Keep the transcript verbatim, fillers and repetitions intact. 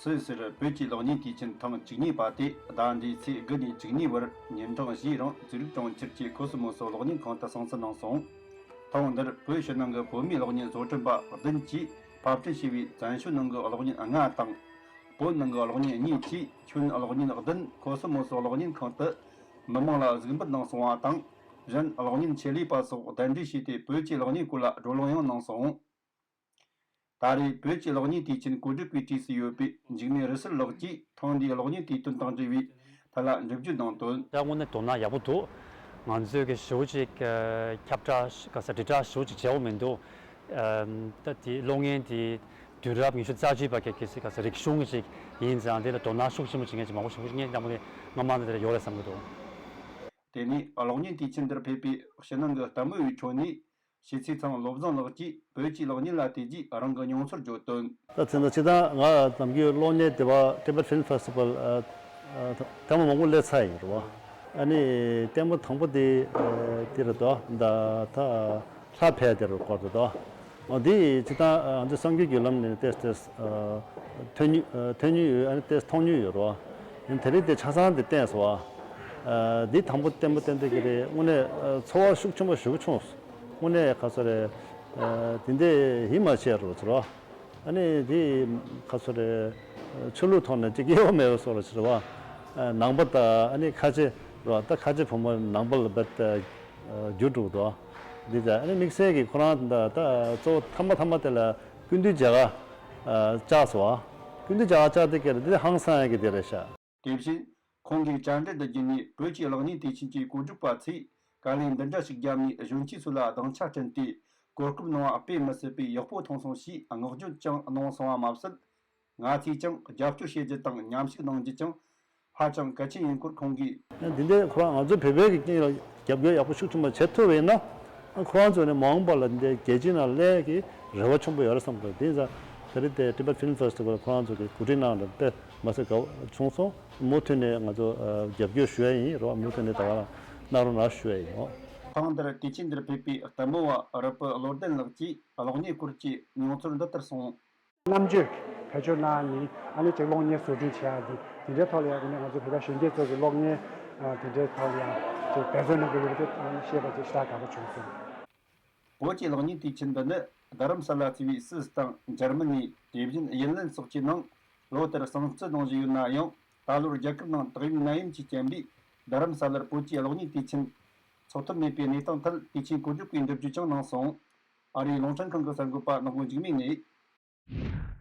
སུད་སིར་བོད་ཀྱི་གློག་བརྙན་དུས་ཆེན་ཐེངས་བཅུ་གཉིས་པ་དེ་ཟླ་འདིའི་ཚེས་དགུ་ནས་བཅུ་གཉིས་བར་ཉིན་གྲངས་བཞིའི་རིང་ཙུ་རིག་གྲོང་ཁྱེར་གྱི་ཁོ་སི་མོ་སོ་གློག་བརྙན་ཁང་དུ་སྲུང་བརྩི་གནང་སོང་། ཐེངས་འདིར་བོད་ཕྱི་ནང་གི་བོད་མིའི་གློག་བརྙན་བཟོ་སྐྲུན་པ་བདུན་གྱིས་ཕབ་སྐྲུན་བྱས་པའི་བཙན་བྱོལ་ནང་གི་གློག་བརྙན་ལྔ་དང་། བོད་ནང་གི་གློག་བརྙན་གཉིས་བཅས་ཁྱོན་གློག་བརྙན་བདུན་ཁོ་སི་མོ་སོ་གློག་བརྙན་ཁང་དུ་མི་མང་ལ་གཟིགས་འབུལ་གནང་སོང་བ་དང་། གཞན་གློག་བརྙན་ཆེད་ལས་པ་སོགས་གདན་འདྲེན་བྱས་ཏེ་བོད་ཀྱི་གློག་བརྙན་སྐོར་ལ་བགྲོ་གླེང་ཡང་གནང་སོང་། ད་རེས་བོད་ཀྱི་གློག་བརྙན་དུས་ཆེན་གོ་སྒྲིག་པའི་གྲས་སུ་ཡོད་པའི་འཇིགས་མེད་རི་སུལ་ལགས་ཀྱིས་ཐེངས་འདིའི་གློག་བརྙན་དུས་སྟོན་དང་འབྲེལ་བའི་ཐད་ལ་འགྲེལ་བརྗོད་གནང་དོན། ད་དངོས་གནས་དོ་སྣང་ཡག་པོ་འདུག་ང་ཚོས་ཀྱི་ཞེ་པོ་ཅིག་ཁྱབ་བསྒྲགས་ག་ས་དྲིལ་བསྒྲགས་ཞེ་པོ་ཅིག་བྱས་པོ་མི་འདུག་ད་དེ་གློག་བརྙན་དེ་དུས་རབས་ཉི་ཤུ་རྩ་གཅིག་པ་གི་གལ་སྲིད་ག་ས་རིག་གཞུང་ཞིག་ཡིན་ཙང་དེ་ལ་དོ་སྣང་ཤུགས་ཆེན་པོ་བྱེད་མཁན་ཅིག་མང་པོ་ཞེ་པོ་ཅིག་ངས་ཀྱང་མ་ནས་སྔ་མ་ནས་དེ་ལ་ཡོད་རེད་བསམ་གྱི་འདུག་དེ་ནས་གློག་བརྙན་དུས་ཆེན་འདིར་ཕེབས་པའི་ཕྱི་ནང་གི་ལྟད་མོ་བའི་ཁྲོད་ནས། ཕྱི་ཚེས་ཚང་བློ་བཟང་ལགས་ཀྱིས་བོད་ཀྱི་གློག་བརྙན་ལ་བལྟས་རྗེས་རང་གི་མྱོང་ཚོར་བརྗོད་དོན། ད་ཚེ་ན་སྤྱིར་བཏང་ང་ནམ་རྒྱུན་གློག་བརྙན་དེ་བ་Tibet Film Festival ལྟད་མོ་མང་པོ་སླེབས་ཚར་ཡིན་རེད་བ། ཨ་ནི་ལྟད་མོ་དང་པོ་དེ་དེ་རེད་དོ། ད་ད་ལྷ་ཕལ་དེ་རུ་སྐོར་དུ་དོ། འོ་དེ་སྤྱིར་བཏང་ང་ཚོ་བསམ་རྒྱུད་བརྒྱུད་ལམ་ནས་ཏེས་ཏེས་ཐོན་མྱོང་ཐོན་མྱོང་ཡོད། ཨ་ནི་ཏེས་མཐོང་མྱོང་ཡོད་རེད་བ། ཡིན་དེ་རིང་དེ་ཆ་ཚང་དེ་བསྟན་སོང་བ། འདི་དང་པོ་ལྟད་མོ་བསྟན་དེ་གི་རེད། དངོས་གནས་ཚོར་བ་ཤུགས་ཆེན་པོ་ཞེ་པོ་བྱུང་སོང་། དངོས་གནས་ག་ཚོད་རེད། དེ་འདྲས་ཡིད་མ་ཆེས་རོགས་ཚོར་བ། ཨ་ནི་དེ་ག་ཚོད་རེད། ཆོས་ལུགས་ཐོག་ནས་ཅིག་དབྱེ་བ་མེད་པ་བཟོ་རོགས་ཚོར་བ། ནང་པ་དང་ཨ་ནི་ཁ་ཆེ་རོགས། ད་ཁ་ཆེ་བུ་མོ་ནང་པ་ལ་བེད་རྒྱུ་དྲུག་དོ། འདི་ད་ཨ་ནི་དམིགས་བསལ་གྱི་ཁོ་རང་ད་ད་གཙོ་བོ་ཐ་མ་ཐ་མ་དེ་ལ་ཀུན་འདུས་རྒྱ་གར་བཅར་སོང་བ། ཀུན་འདུས་རྒྱ་གར་བཅར་དེ་ག་རེད། འདི་ཧང་སང་ཡ་གི་དེ་རེད་ཤག་དེ་བཞིན། ཁོང་གིས་བཅར་འདྲི་འདི་བརྒྱུད་ནས་བོད་ཀྱི་གློག་བརྙན་དུས་ཆེན་གྱི་གོ་སྒྲིག་པ་ཚོས་དཀའ་ལས་འདི་འདྲ་ཞིག་བརྒྱབ་ནས་གཞོན་སྐྱེས་ཚོ་ལ་སྡིངས་ཆ་བསྐྲུན་ཏེ་གོ་སྐབས་གནང་བ་དཔེ་མི་སྲིད་པའི་ཡག་པོ་མཐོང་སོང་ཞེས་བསྔགས་བརྗོད་ཀྱང་གནང་སོང་བ་མ་ཟད། ང་ཚོས་ཀྱང་རྒྱབ་སྐྱོར་བྱེད་རྒྱུ་དང་མཉམ་ཞུགས་གནང་རྒྱུ་ཀྱང་ཧ་ཅང་གལ་ཆེན་ཡིན་སྐོར་ཁོང་གིས། འདི་འདྲའི་ཁོ་རང་ང་ཚོ་བོད་པའི་གི་རྐྱེན་ལ་རྒྱབ་སྐྱོར་ཡག་པོ་ཤུགས་ཆེན་པོ་བྱེད་ཐུབ་པ་ཡིན་ན། ཁོ་རང་ཚོ་ནས་མ་འོངས་པ་ལ་འདི་འདྲའི་རྒྱལ་སྤྱིའི་ནང་སླེབས་ཀྱི་རེ་བ་ཆེན་པོ་ཡོད་རེད་བསམ་གི་འདུག་དེ་ཡིན་ཙང་དེ་རིང་དེ་Tibet Film Festival ཁོ་རང་ཚོ་གི་གོ་སྒྲིག་གནང་རེད། དཔེ་མ་སྲིད་དགའ་བོ་བྱུང་སོང་། མུ་མཐུད་ནས་ང་ཚོ་རྒྱབ་སྐྱོར་ཞུ་ཡ་ཡིན་རེད་བ། མུ་མཐུད་ནས་ད་ག་རང་གནང་རོགས་གནང་ཞུ་ཡ་ཡིན། ཐེངས་འདིར་དུས་ཆེན་འདིར་ཕེབས་པའི་ལྟད་མོ་བ་རིལ་བུ་བློ་ལྡན་ལགས་ཀྱིས་གློག་བརྙན་སྐོར་གྱི་མྱོང་ཚོར་འདི་ལྟར་གསུངས། རྣམ་དཔྱོད་བེད་སྤྱོད་གནང་ནི་ཨ་ནི་ཅིག་གློག་བརྙན་བཟོ་སྐྲུན་བྱེད་ཡག་འདི་དེ་འདྲའི་ཐོག་ལ་ཡང་ང་ཚོ་བོད་པ་གཞོན་སྐྱེས་ཚོ་གི་གློག་བརྙན་དེ་འདྲའི་ཐོག་ལ་ཡང་ཅིག་འབད་བརྩོན་གནང་གི་ཡོད་པ་དེ་ཤེས་པ་ཅིག་ཞེ་དྲག་དགའ་པོ་བྱུང་སོང་། བོད་ཀྱི་གློག་བརྙན་དུས་ཆེན་འདི་ནི་རྡ་རམ་ས་ལ་གཙོས་པའི་སུད་སི་དང་འཇར་མ་ནི། དེ་བཞིན་ཡུན་ནན་སོགས་ཀྱི་ནང་ལོ་ལྟར་སྲུང་བརྩི་གནང་བཞིན་ཡོད་ན་ཡང་། ད་ལོར་རྒྱལ་ཁབ་ནང་ཏོག་དབྱིབས་ནད་ཡམས་ཀྱིས་རྐྱེན་པས་རྡ་རམ་ས་ལར་བོད་ཀྱི་གློག་བརྙན་དུས་ཆེན་འཚོགས་ཐུབ་མེད་པའི་གནས་སྟངས་ཐད་དུས་ཆེན་གོ་སྒྲིག་པས་འགྲེལ་བརྗོད་ཀྱང་གནང་སོང་། ཨ་རིའི་རླུང་འཕྲིན་ཁང་གི་གསར་འགོད་པ་ནག་པོ་འཇིགས་མེད་ནས།